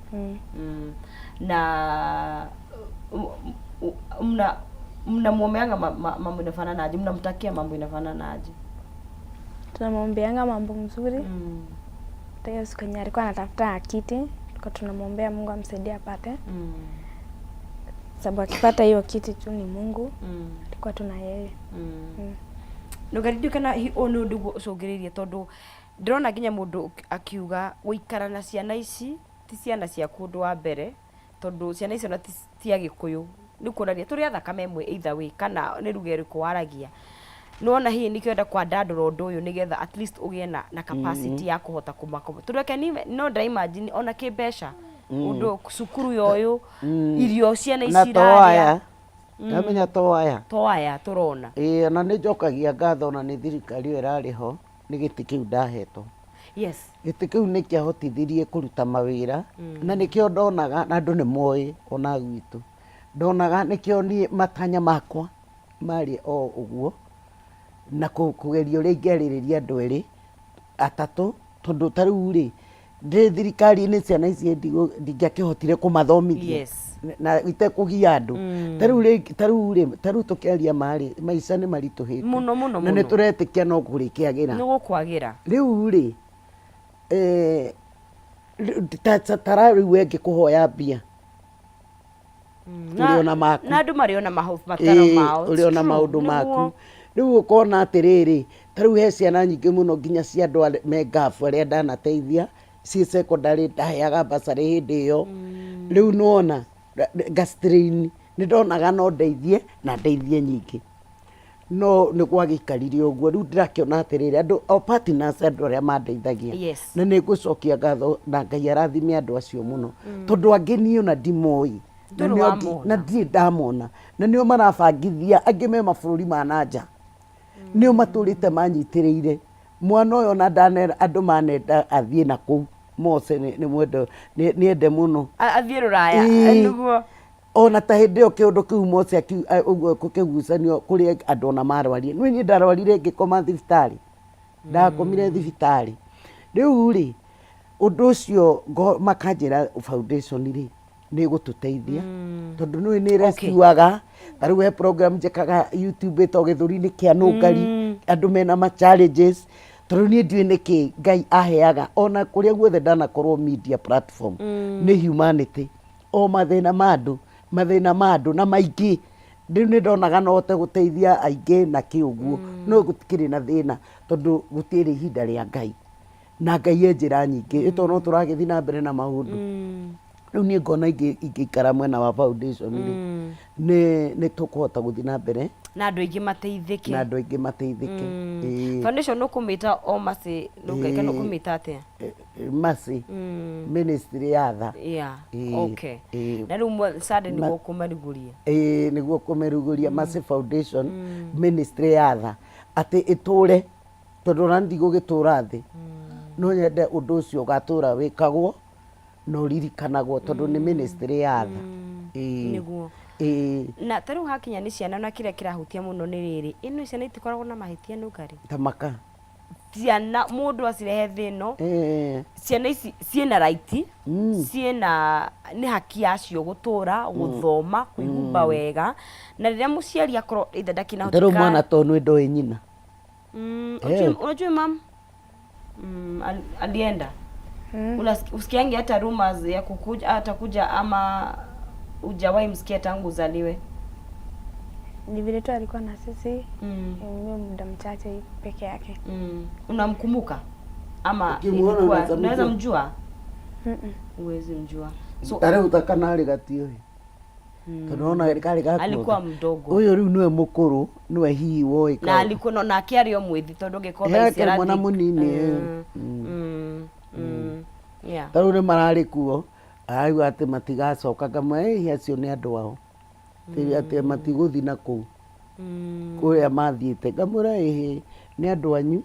Na mna mnamwombeanga mambo inafanana aje? Mnamtakia mambo inafanana aje? Tunamwombeanga mambo mzuri. Hata hiyo siku yenye alikuwa anatafuta kiti, tulikuwa tunamwombea Mungu amsaidie apate. Sababu akipata hiyo kiti tu ni Mungu. Tulikuwa tuna yeye. Ndũgarindio kana ũyũ nĩ ũndũ ũcũngĩrĩirie tondũ ndĩrona nginya mũndũ akiuga gũikara na ciana ici ti ciana ciaku ũndũ wa mbere tondũ ciana icio ona ti agĩkũyũ nĩ kuonania tũrĩ a thakame ĩmwe either way kana nĩ ruga ĩrĩkũ waragia. Nĩwona hihi nĩkĩo ũrenda kwandandũra ũndũ ũyũ nĩgetha at least ũgĩe na capacity ya kũhota kũmakoma. Tondũ I can even no ndĩra imagine ona kĩmbeca ũndũ cukuru ya ũyũ irio ciana Na ici to irarĩa. aya. Ndamenya to aya. To aya tũrona. Ĩĩ ona nĩ njokagia ngatho ona nĩ thirikari ĩyo ĩrarĩ ho nĩ gĩtĩ kĩu ndahetwo. Gĩtĩ kĩu nĩ kĩahotithirie kũruta mawĩra na nĩkĩo ndonaga na andũ nĩ moĩ ona gwitũ. Ndonaga nĩkĩo niĩ matanya makwa marĩ o ũguo na kũgeria ũrĩa ingĩarĩrĩria andũ erĩ atatũ tondũ ta rĩu rĩ ndĩ thirikari-inĩ ciana ici ndingĩakĩhotire kũmathomithia na itekũgia andũ. Ta rĩu rĩ, ta rĩu rĩ, ta rĩu tũkĩaria ma rĩ, maica nĩ maritũhĩte. Mũno, mũno, Na nĩ mũno. tũretĩkia no kũrĩkĩagĩra. Nĩ gũkwagĩra. Rĩu rĩ, Ta rĩu we ngĩkũhoya mbia, ũrĩ ona maku. Na andũ marĩ ona mabataro mao. Ũrĩ ona maũndũ maku. Rĩu ũkona atĩrĩrĩ, ta rĩu he ciana nyingĩ mũno nginya cia andũ me ngabu arĩa ndanateithia ciĩ secondary, ndaheaga bursary hĩndĩ ĩyo. Rĩu nĩwona nga strain, nĩ ndonaga no ndeithie na ndeithie nyingĩ. No nĩ gwagĩikarire ũguo, rĩu ndĩrakĩona atĩrĩrĩ, andũ o partners andũ arĩa mandeithagia. Na nĩ ngũcokia ngatho na Ngai arathime andũ acio mũno. Tondũ angĩ niĩ ona ndimoĩ. Na Ndũrĩ nĩo wamona. na ndirĩ ndamona. Na nĩo marabangithia, angĩ me mabũrũri ma na nja. Nĩo matũrĩte manyitĩrĩire. Mwana ũyũ ona ndanera, andũ manenda athiĩ na kũu. Mose nĩ mwende, nĩ ende mũno. Athiĩ rũraya, nĩguo. Ona ta hĩndĩ ĩyo kĩũndũ kĩu Mose ũguo kũkĩgucanio kũrĩ andũ ona marwarire. Nĩ niĩ ndarwarire ngĩkoma thibitarĩ. Ndakomire thibitarĩ. Rĩu rĩ, ũndũ ũcio makanjĩra foundation rĩ, nĩ ĩgũtũteithia. Tondũ nĩ nĩ rescuaga. Ta rĩu he program njĩkaga YouTube ĩtagwo Gĩthũri-inĩ kĩa Nũngari. Andũ mena ma challenges. Tondũ niĩ ndiũĩ nĩkĩ Ngai aheaga ona kũrĩa guothe ndanakorwo media platform. Nĩ humanity. O mathĩna ma andũ, mathĩna ma andũ na maingĩ. Rĩu nĩ ndonaga no hote gũteithia aingĩ na kĩ ũguo, no gũtikĩrĩ na thĩna tondũ gũtirĩ ihinda rĩa Ngai. Na Ngai e njĩra nyingĩ, ĩ tondũ no tũragĩthiĩ na mbere na maũndũ. Rĩu niĩ ngona ingĩikara mwena wa foundation rĩ, nĩ tũkũhota gũthiĩ na mbere. Na andũ aingĩ mateithĩke. Na andũ aingĩ mateithĩke. Ĩĩ. Foundation ũkũmĩta o Mercy Nũngai kana ũkũmĩta atĩa? Mercy Ministry ya tha. Yeah. Okay. Na rĩu Sunday nĩguo kũmarugũria. Ĩĩ nĩguo kũmĩrugũria Mercy Foundation Ministry ya tha atĩ ĩtũre tondũ ona ndigũgĩtũra thĩ no nyende ũndũ ũcio ũgatũra wĩkagwo na ũririkanagwo tondũ nĩ ministry ya tha. Ĩĩ. Nĩguo. Ĩĩ. Na ta rĩu hakinya nĩ ciana na kĩrĩa kĩrahutia mũno nĩ rĩrĩ, ĩno ciana itikoragwo na mahĩtia Nũngari? Tamaka. Ciana mũndũ acirehe thĩ ĩno, ciana ici ciĩna right, ciĩna nĩ haki yacio gũtũra, gũthoma, kwĩhumba wega, na rĩrĩa mũciari akorwo either Ta rĩu mwana to nĩ ndoĩ nyina. Unajua mam alienda usikiangi hata rumors ya kukuja, atakuja ama hujawahi msikia tangu uzaliwe? Ni vile tu alikuwa na sisi hiyo muda mchache peke yake. Unamkumbuka ama Ukimuona ilikuwa unaweza unaweza mjua? mjua? Huwezi mjua. So Ta rĩu ta kana arĩ gatiũĩ tondũ ona karĩ gakuothe. Alikuwa mdogo. Ũyũ rĩu nĩwe mũkũrũ, nĩwe hihi woĩ na alikuwa no nake arĩ o mwĩthĩ tondũ angĩkorwo Eh, thaa ici akĩrĩ mwana arathiĩ- mũnini, eh. Yeah. Ta rĩu nĩ mararĩ kuo araigua atĩ matigacoka, ngamwĩra ĩĩ acio nĩ andũ ao. Atĩ matigũthiĩ na kũu kũrĩa mathiĩte, ngamwĩra ĩhĩ nĩ andũ anyu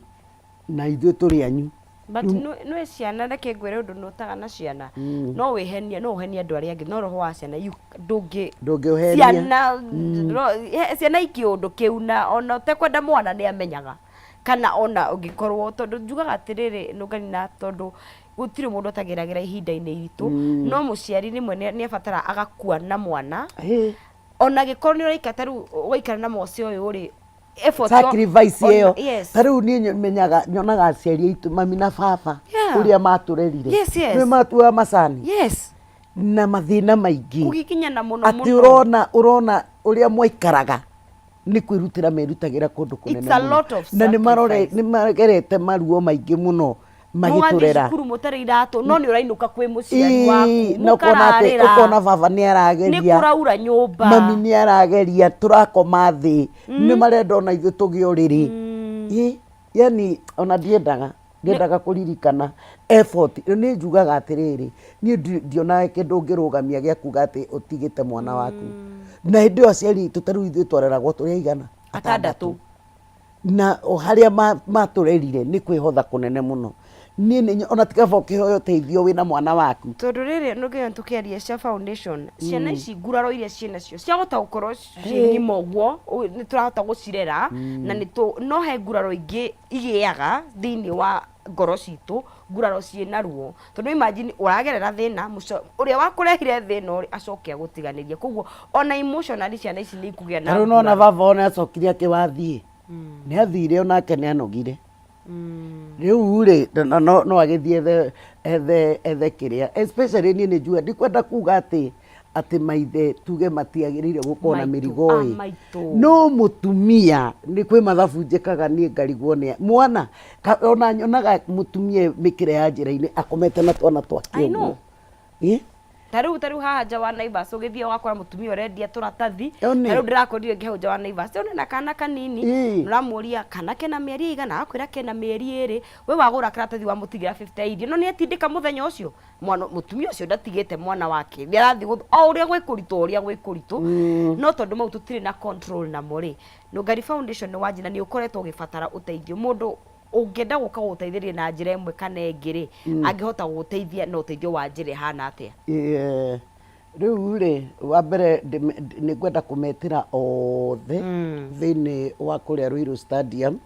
na ithuĩ tũrĩ anyu. But nĩ ciana, reke ngwĩre ũndũ nũtaga na ciana, no wĩhenie, no ũhenie andũ arĩa angĩ, no roho wa ciana ndũngĩ Ndũngĩũhenia. Ciana ciana i kĩũndũ kĩu, na ona ũtekwenda mwana nĩ amenyaga kana ona ũngĩkorwo, tondũ njugaga atĩrĩrĩ Nũngani, na tondũ gũtirĩ mũndũ atageragĩra ihinda-inĩ iritũ, no mũciari rĩmwe nĩ abatara agakua na mwana ona angĩkorwo nĩ ũraikara ta rĩu ũgaikara na Mose ũyũ rĩ, effort Sacrifice ĩyo. Yes. Ta rĩu niĩ menyaga nyonaga aciari aitũ, mami na baba, ũrĩa matũrerire. Nĩ matuaga macani na mathĩna maingĩ. Kũgiginyana mũno Atĩ mũno. ũrona ũrĩa mwaikaraga nĩ kwĩrutĩra merutagĩra kũndũ kũnene It's a mũno. lot of Na nĩ marore sacrifice. nĩ magerete maruo maingĩ mũno Mũgathiĩ magĩtũrera. cukuru mũtarĩ iratũ, no nĩ ũrainũka kwĩ mũciari waku Na ũkona atĩ mũkararĩra. Ũkona baba nĩ Nĩ arageria, kũraura nyũmba, mami nĩ arageria, tũrakoma thĩ, nĩ marenda ona ithuĩ tũgĩe ũrĩrĩ. Ĩ, yani ona ndiendaga kũririkana effort. Nĩ njugaga atĩrĩrĩ, niĩ ndionaga kĩndũ ũngĩrũgamia gĩa kuga atĩ ũtigĩte mwana waku. Na hĩndĩ ĩyo aciari aitũ, ta rĩu ithuĩ twareragwo tũrĩ aigana? Atandatũ. Na o harĩa matũrerire nĩ kwĩhotha kũnene mũno. Niĩ nĩ ona ti kaba ũkĩhoya ũteithio wĩna mwana waku. Tondũ rĩrĩ nũngĩona tũkĩaria cia foundation, ciana ici nguraro iria ciĩnacio ciahota gũkorwo ciĩ ng'ima ũguo, nĩ tũrahota gũcirera na nĩ tũ, no he nguraro ingĩ igĩaga thĩinĩ wa ngoro citũ, nguraro ciĩna ruo, tondũ imagine ũragerera thĩna ũrĩa wakũrehire thĩna ũrĩ acoke agũtiganĩrie, koguo ona emotionally ciana ici nĩ ikũgĩa na Ta rĩu nona nguraro. Baba ona acokire akĩwathiĩ, nĩ athire onake nĩ anogire. Rĩu rĩ, no, no, no agĩthiĩ ethe, ethe, ethe kĩrĩa, especially niĩ nĩ njugaga, ndikwenda kuga atĩ atĩ maithe tuge matiagĩrĩire gũkorwo na Maitũ, mĩrigo ah, ĩ. maitũ. No mũtumia nĩ kwĩ mathabu njĩkaga niĩ ngarigwo nĩ mwana ka, ona nyonaga mũtumia mĩkĩre ya njĩra-inĩ akomete na twana twake I know. ũguo. Ĩ? Ta rĩu ta rĩu haha nja wa Naivas ũgĩthiĩ ũgakora mũtumia ũrendia tũratathi. One. Ta rĩu ndĩrakorire ngĩ hau nja wa Naivas one na kana kanini. Ĩ. Ũramũria kana kena mĩeri ĩigana, agakwĩra kena mĩeri ĩrĩ. We wagũra karatathi wamũtigĩra 50 irio, no nĩ etindĩka mũthenya ũcio. Mwana mũtumia ũcio ndatigĩte mwana wake, nĩ arathiĩ o ũrĩa gwĩ kũritũ, o ũrĩa gwĩ kũritũ. No tondũ mau tũtirĩ na control namo rĩ, Nũngari Foundation nĩ wanjia na nĩ ũkoretwo ũgĩbatara ũteithio. Mũndũ ũngĩenda gũka gũgũteithĩrĩria na njĩra ĩmwe kana ĩngĩ rĩ, angĩhota gũgũteithia na ũteithio wa njĩra ĩhana atĩa? Ĩĩ, rĩu rĩ, wa mbere nĩ ngwenda kũmetĩra othe thĩinĩ wa kũrĩa Ruiru Stadium.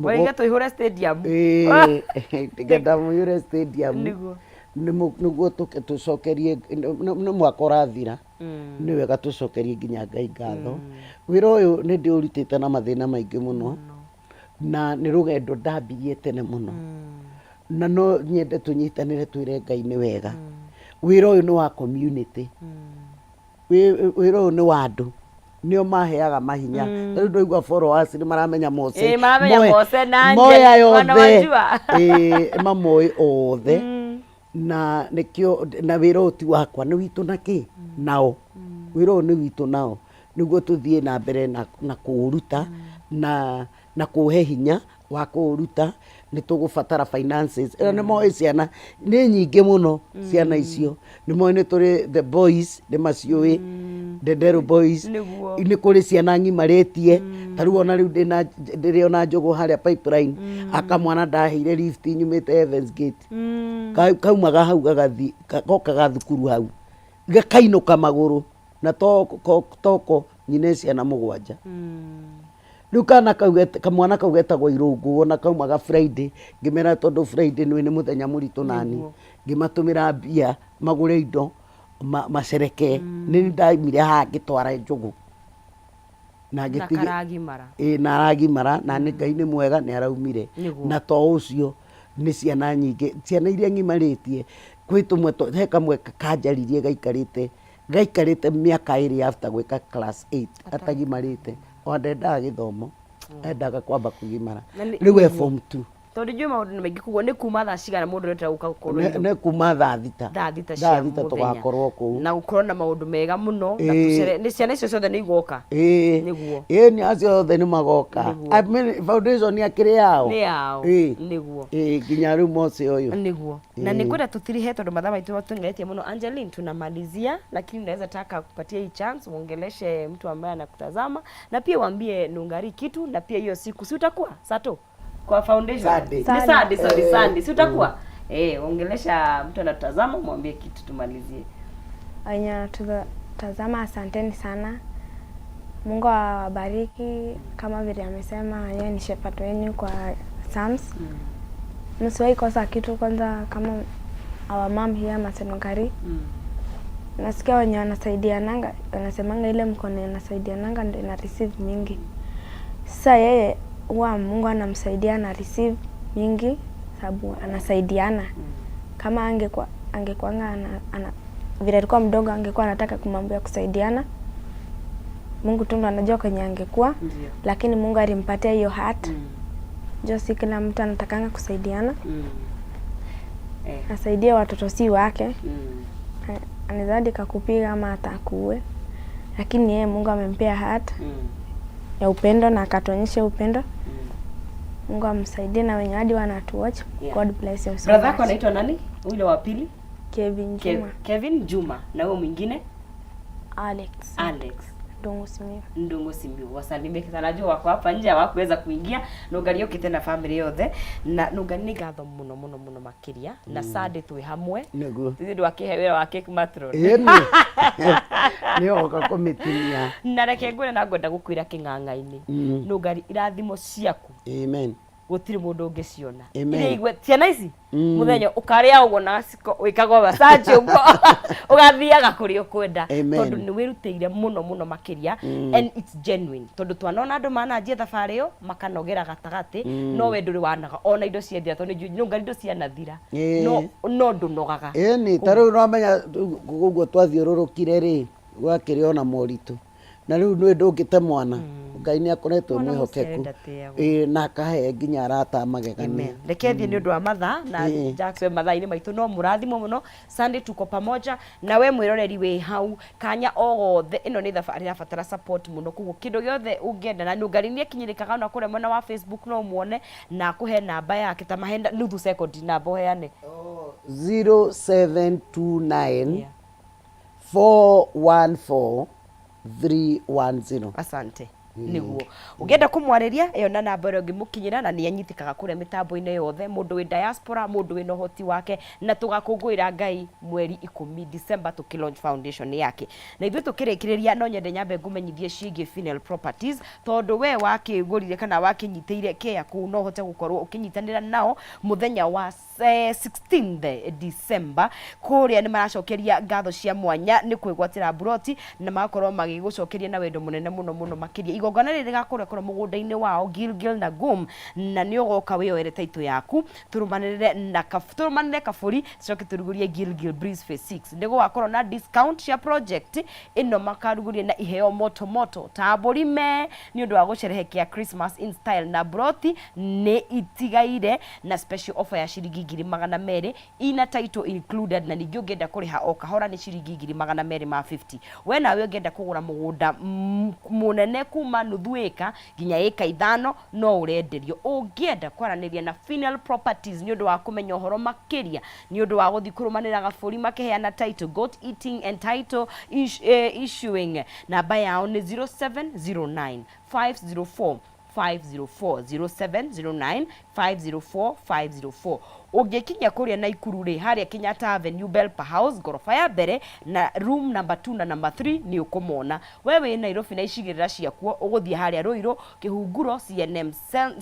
Waige tũihũre stadium. Ĩĩ, ngenda mũihũre stadium. Nĩguo. Nĩguo tũke tũcokerie, nĩ mwaka ũrathira, nĩ wega tũcokerie nginya Ngai ngatho. Wĩra ũyũ nĩ ndĩũrutĩte na mathĩna maingĩ mũno. Na nĩ rũgendo ndambirie tene mũno. Na no nyende tũnyitanĩre twĩre Ngai nĩ wega. Wĩra ũyũ nĩ wa community. Wĩra ũyũ nĩ wa andũ. Nĩo maheaga mahinya. Ta rĩu ndaigua followers nĩ maramenya Mose. Ĩĩ, maramenya Mose na Moe Angel, aya mwana othe. wa Jua. Ĩĩ, mamoĩ othe. Na nĩkĩo, na wĩra ũyũ ti wakwa, nĩ witũ na kĩ? Nao. Wĩra ũyũ nĩ witũ nao. Nĩguo tũthiĩ na mbere na kũũruta na kũũhe hinya wa kũũruta, nĩ tũgũbatara finances. Ĩno nĩ moĩ ciana nĩ nyingĩ mũno ciana icio. Nĩ moĩ nĩ tũrĩ the boys, nĩ maciũĩ, Ndenderũ boys. Nĩguo. Nĩ kũrĩ ciana ng'imarĩtie. Ta rĩu ona rĩu ndĩna, ndĩrĩ ona njũgũ harĩa pipeline, aka mwana ndaheire lift nyumĩte Heavens Gate. Kaumaga hau gagathiĩ, gokaga thukuru hau. Gakainũka magũrũ na toko nyina e ciana mũgwanja. Rĩu kana kau kamwana kau getagwo Irũngũ ona kaumaga Friday, ngĩmera tondũ Friday nĩ nĩ mũthenya mũritũ nani, ngĩmatũmĩra mbia magũre indo macerekee. Nĩ niĩ ndaumire haha ngĩtwara njũgũ. Na Na ngĩtiga karagimara. Ĩĩ na aragimara na nĩ Ngai nĩ mwega nĩ araumire. Nĩguo. Na to ũcio nĩ ciana nyingĩ, ciana iria ng'imarĩtie, kwĩ tũmwe he kamwe kanjaririe gaikarĩte, gaikarĩte mĩaka ĩrĩ after gwĩka class 8 atagimarĩte, ona ndendaga gĩthomo, endaga kwamba kũgimara. Na nĩ- Rĩu e nĩguo. form 2. Tondũ njũĩ maũndũ nĩ maingĩ koguo nĩ kuma thaa cigana mũndũ ũrenda gũka gũkorwo Nĩ nĩ kuma thaa thita. Thaa thita Thaa cia thita mũthenya. tũgakorwo kũu. Na gũkorwo na maũndũ mega mũno na Ĩĩ. tũcere nĩ ciana icio ciothe nĩ igoka. Ĩĩ. Nĩguo. Ĩĩ nĩ acio othe nĩ magoka. Nĩguo. I mean, foundation akĩrĩ yao. Nĩ yao. Ĩĩ. Nĩguo. Ĩĩ nginya rĩu Mose ũyũ. Nĩguo. Na nĩ ngwenda tũtirihe tondũ mathaa maitũ matũng'eretie mũno. Angeline, tunamalizia lakini naweza taka kupatia hii chance uongeleshe mtu ambaye anakutazama na pia uambie Nungari kitu na pia hiyo siku si utakuwa Sato kwa foundation. Sunday. Ni Sunday, sorry, Eh, Sunday. Si utakuwa? Eh, ongelesha mtu anatutazama umwambie kitu tumalizie. Wenye wanatutazama asanteni sana. Mungu awabariki kama vile amesema yeye ni shepherd wenyu kwa Psalms. Msiwahi kosa kitu kwanza kama our mom here Masenokari. Nasikia wenye wanasaidiananga wanasemanga ile mkono inasaidiananga ndio ina receive mingi. Sasa yeye huwa Mungu anamsaidia na receive mingi sababu anasaidiana. Kama angekuanga ana vile alikuwa mdogo angekuwa anataka mambo ya kusaidiana. Mungu tu ndo anajua kwenye angekuwa. Ndio. Lakini Mungu alimpatia hiyo heart. Jo, si kila mtu anatakanga kusaidiana. Asaidie watoto si wake. Anaweza hadi kakupiga ama atakuue. Lakini yeye Mungu amempea heart ya upendo na akatuonyesha upendo. Mungu amsaidie na wenye hadi wanatuwatch. Yeah. God bless you so Brother yako much. anaitwa nani? Yule wa pili? Kevin Juma. Kevin Juma. Na huyo mwingine? Alex. Alex. Ndungu Simiyu. Ndungu Simiyu. Wasalimie sana, najua wako hapa nje hawakuweza kuingia. Nungari yukite na family yothe. Na Nungari nĩ ngatho mũno mũno mũno makĩria. Na Sunday twĩ hamwe. Nĩguo. Ithuĩ ndwakĩhe wĩra wa cake matron. Ĩni. Nĩ oka kũmĩtinia. Na reke ngwĩre na ngwenda gũkwĩra kĩng'ang'a-inĩ. Nungari irathimo ciaku. Amen. Gũtirĩ mũndũ ũngĩciona. Amen. Iria igue ciana ici mũthenya ũkarĩa ũguo na gaciko wĩkagwo massage ũguo, ũgathiaga kũrĩa ũkwenda. Amen. Tondũ nĩ wĩrutĩire mũno mũno makĩria, and it's genuine, tondũ twanona andũ mananjia thabarĩ ĩyo makanogera gatagatĩ, no we ndũrĩ wanaga ona indo ciathira, tondũ nĩ njũĩ indo cianathira, no ndũnogaga. Ĩni, ta rĩu nĩwamenya ũguo twathiũrũrũkire rĩ, gwakĩrĩ ona moritũ, na rĩu nĩ ndũngĩte mwana. Ngai nĩ akoretwo Mwana mwĩhokeku. mũciare ndateagwo. Ĩĩ, na akahe nginya arata a magegania. Amen. Reke thiĩ nĩ ũndũ wa mathaa na Jackson mathaa-inĩ maitũ, no mũrathimwo mũno. Sunday tuko pamoja na we mwĩroreri wĩ hau kanya o gothe. Ĩno nĩ thabarĩ ĩrabatara support mũno, koguo kĩndũ gĩothe ũngĩenda na Nũngari nĩ akinyĩrĩkaga ona kũrĩa mwena wa Facebook, no ũmuone na akũhe namba yake, ta mahe nuthu second namba ũheane. 0729 414 310. Asante. Nĩguo ũngĩenda kũmwarĩria, ĩyo na namba ĩrĩa ũngĩmũkinyĩra, na nĩ anyitĩkaga kũrĩa mĩtambo-inĩ yothe, mũndũ wĩ diaspora, mũndũ wĩna ũhoti wake, na tũgakũngũĩra Ngai mweri 10 December tũkĩ launch foundation yake. Na ithuĩ tũkĩrĩkĩrĩria, no nyende nyambe ngũmenyithie ciĩgiĩ Finel Properties, tondũ we wakĩgũrire kana wakĩnyitĩire kea kũu, no ũhote gũkorwo ũkĩnyitanĩra nao mũthenya wa 16th December. Kũrĩa nĩ maracokeria ngatho cia mwanya nĩ kwĩgwatĩra mburoti, na magakorwo magĩgũcokeria na wendo mũnene mũno mũno makĩria. Igongona rĩrĩ rĩgakorwo kũrĩa mũgũnda-inĩ wao Gilgil na Gum, na nĩ ũgoka wĩyoere taitũ yaku, tũrũmanĩrĩre na tũrũmanĩre kabũri, tũcoke tũrugũrie Gilgil Breeze Phase 6. Nĩ gũgakorwo na discount cia project ĩno, makarugũria na iheo moto moto ta mbũri me nĩ ũndũ wa gũcerehekea Christmas in style, na mburoti nĩ itigaire na special offer ya ciringi 200,000 ina title included, na ningĩ ũngĩenda kũrĩha o kahora nĩ ciringi 250,000. We nawe ũngĩenda kũgũra mũgũnda mũnene kuma nuthu ĩka nginya ĩka 5, no ũrenderio. Ũngĩenda kwaranĩria na Final Properties nĩ ũndũ wa kũmenya ũhoro makĩria, nĩ ũndũ wa gũthiĩ kũrũmanĩra gabũri makĩheana title, goat eating and title issuing, namba yao nĩ 0709 504 504, 0709 504 504. Ũngĩkinya kũrĩa Naikuru rĩ, harĩa Kenyatta Avenue, Belpa House, ngoroba ya mbere na room number 2 na number 3, nĩ ũkũmona. We wĩ Nairobi na icigĩrĩra ciakuo, ũgũthiĩ harĩa Ruiru Kĩhunguro, CNM,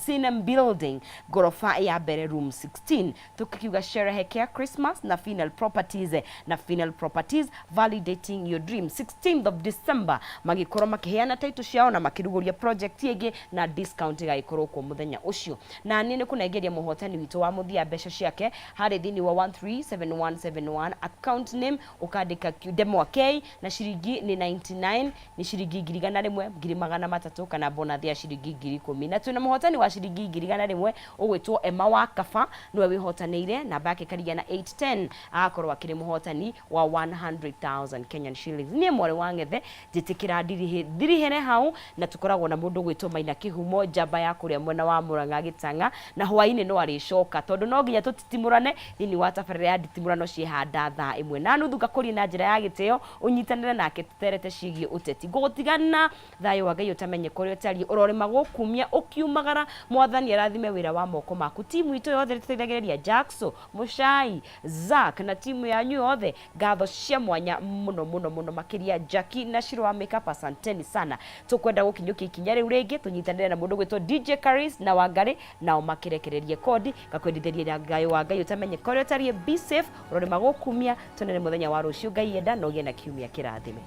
CNM building, ngoroba ya mbere, room 16. Tukiuga sherehekea Christmas na Final Properties, na Final Properties validating your dream. 16th of December magĩkorwo makĩheana title ciao na makĩrugũria project ĩngĩ, na discount ĩgagĩkorwo kuo mũthenya ũcio. Na niĩ nĩ kũnengeria mũhotani witũ wa mũthia mbeca ciake harĩ thĩinĩ wa 137171, account name ũkandĩka Ndemwa K, na ciringi nĩ 99, nĩ ciringi 100,000, 300,000, kana bonathi ya ciringi 10,000. Na twĩna mũhotani wa ciringi 100,000 ũgwĩtwo Emma wa Kaba, nĩwe wĩhotanĩire, namba yake ĩkarigia na 810, agakorwo akĩrĩ mũhotani wa 100,000 Kenyan shillings. Niĩ mwarĩ wa Ng'ethe njĩtĩkĩra ndirihĩre hau, na tũkoragwo na mũndũ ũgwĩtwo Maina Kĩhumo, njamba ya kũrĩa mwena wa Mũrang'a Gĩtang'a, na hwaĩ-inĩ no arĩcoka, tondũ no nginya tũtitimũrane thĩinĩ wa tabarĩra ya nditimũrano ciĩhanda thaa 1:30. Ngakũria na njĩra ya gĩtĩo ũnyitanĩre nake tũterete ciĩgiĩ ũteti. Ngũgũtigana thayũ wa Ngai ũtamenye kũrĩa ũtariĩ, ũrorĩma gũkumia ũkiumagara. Mwathani arathime wĩra wa moko maku. Timu itũ yothe tũteithagĩrĩria, Jackson Mũcai, Zack na timu yanyu yothe, ngatho cia mwanya mũno mũno mũno makĩria. Jackie na Shiro wa makeup, asanteni sana. Tũkwenda gũkinyũkia ikinya rĩu rĩngĩ tũnyitanĩre na mũndũ gwĩtwo DJ Karis na Wangari, nao makĩrekererie kodi. Ngakwendithĩria thayũ wa Ngai ũtamenye kũrĩa ũtariĩ. Be safe, ũrorĩma gũkumia, tuonane mũthenya wa rũciũ Ngai enda, na ũgĩe na kiumia kĩrathime.